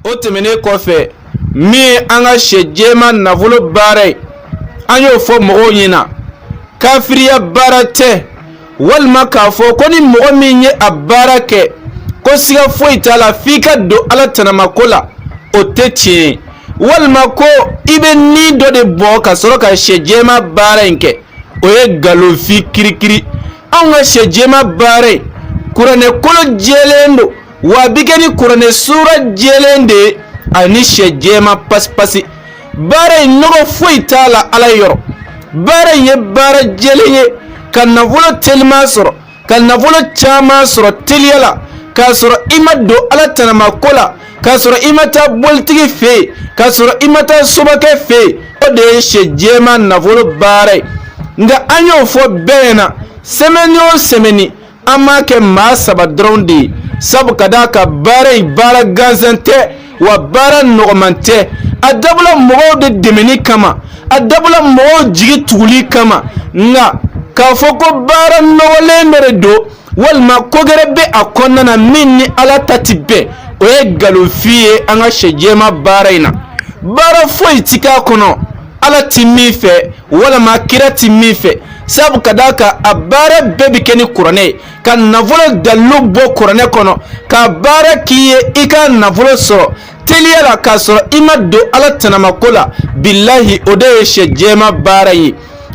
O tɛmɛnen kɔfɛ, min ye an ka sɛ jɛman nafolo baara ye, an y'o fɔ mɔgɔw ɲɛna, kafiriya baara tɛ, walima k'a fɔ ko ni mɔgɔ min ye a baara kɛ ko siga foyi t'a la f'i ka don Ala tanamako la, o tɛ tiɲɛ ye, walima ko i bɛ ni dɔ de bɔ ka sɔrɔ ka sɛ jɛman baara in kɛ, o ye nkalonfin kirikiri. Anw ka sɛ jɛman baara in, kuranɛ kolo jɛlen don, wa a bɛ kɛ ni kuranɛ sura jɛlen de ye ani sɛ jɛman pasipasi. Baara in, nɔgɔ foyi t'a la Ala yɔrɔ. Baara in ye baara jɛlen ye ka nafolo teliman sɔrɔ, ka nafolo caman sɔrɔ teliya la, k'a sɔrɔ i ma don Ala tanamako la, k'a sɔrɔ i ma taa bolitigi fɛ yen, k'a sɔrɔ i ma taa somakɛ fɛ yen. O de ye sɛ jɛman nafolo baara ye. Nka an y'o fɔ bɛɛ ɲɛna, semaine o semaine, an b'a kɛ maa 3 dɔrɔn de ye, sabu ka d'a kan baara in baara gansan tɛ, wa baara nɔgɔman tɛ. A dabɔla mɔgɔw de dɛmɛni kama, a dabɔla mɔgɔw jigi tuguli kama. Nka k'a fɔ ko baara nɔgɔlen dɔ de don, walima ko gɛrɛ bɛ a kɔnɔna na min ni Ala ta ti bɛn, o ye nkalonfin ye. An ka sɛ jɛman baara in na, baara foyi ti k'a kɔnɔ Ala ti min fɛ, walima kira ti min fɛ, sabu ka d'a kan a baara bɛɛ bɛ kɛ ni kuranɛ ye, ka nafolo dalilu bɔ kuranɛ kɔnɔ ka baara k'i ye i ka nafolo sɔrɔ teliya la k'a sɔrɔ i ma don Ala tanamako la. Bilahi, o de ye sɛ jɛman baara ye.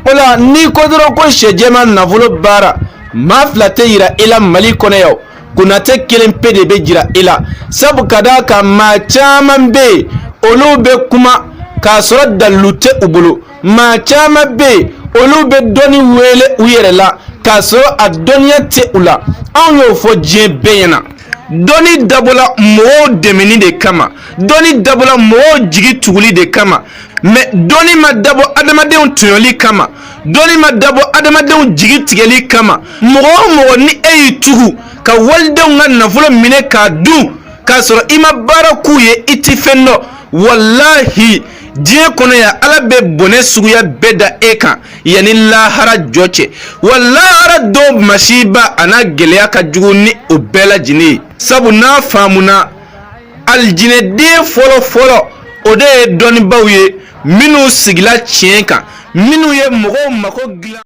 O la, n'i ko dɔrɔn ko sɛ jɛman nafolo baara, maa 2 tɛ yira i la Mali kɔnɔ yan, Konatɛ kelen pe de bɛ jira i la, sabu ka d'a kan maa caman bɛ yen, olu bɛ kuma k'a sɔrɔ dalilu tɛ u bolo. Maa caman bɛ yen, olu bɛ dɔnni wele u yɛrɛ la k'a sɔrɔ a dɔnniya tɛ u la. Anw y'o fɔ diɲɛ bɛɛ ɲɛna, dɔnni dabɔla mɔgɔw dɛmɛni de kama, dɔnni dabɔla mɔgɔw jigi tuguli de kama, mais dɔnni ma dabɔ adamadenw tɔɲɔli kama, dɔnni ma dabɔ adamadenw jigi tigɛli kama. Mɔgɔ o mɔgɔ ni e y'i tugu ka walidenw ka nafolo minɛ k'a dun k'a sɔrɔ i ma baara k'u ye, i ti fɛn dɔn. Walahi, diɲɛ kɔnɔ yan, Ala bɛ bɔnɛ suguya bɛɛ da e kan yanni lahara jɔ cɛ, wa lahara don masiba a n'a gɛlɛya ka jugu ni o bɛɛ lajɛlen ye, sabu n'a faamuna alijinɛden fɔlɔ fɔlɔ, o de ye dɔnnibaw ye minnu sigila tiɲɛ kan, minnu ye mɔgɔw mako dilan.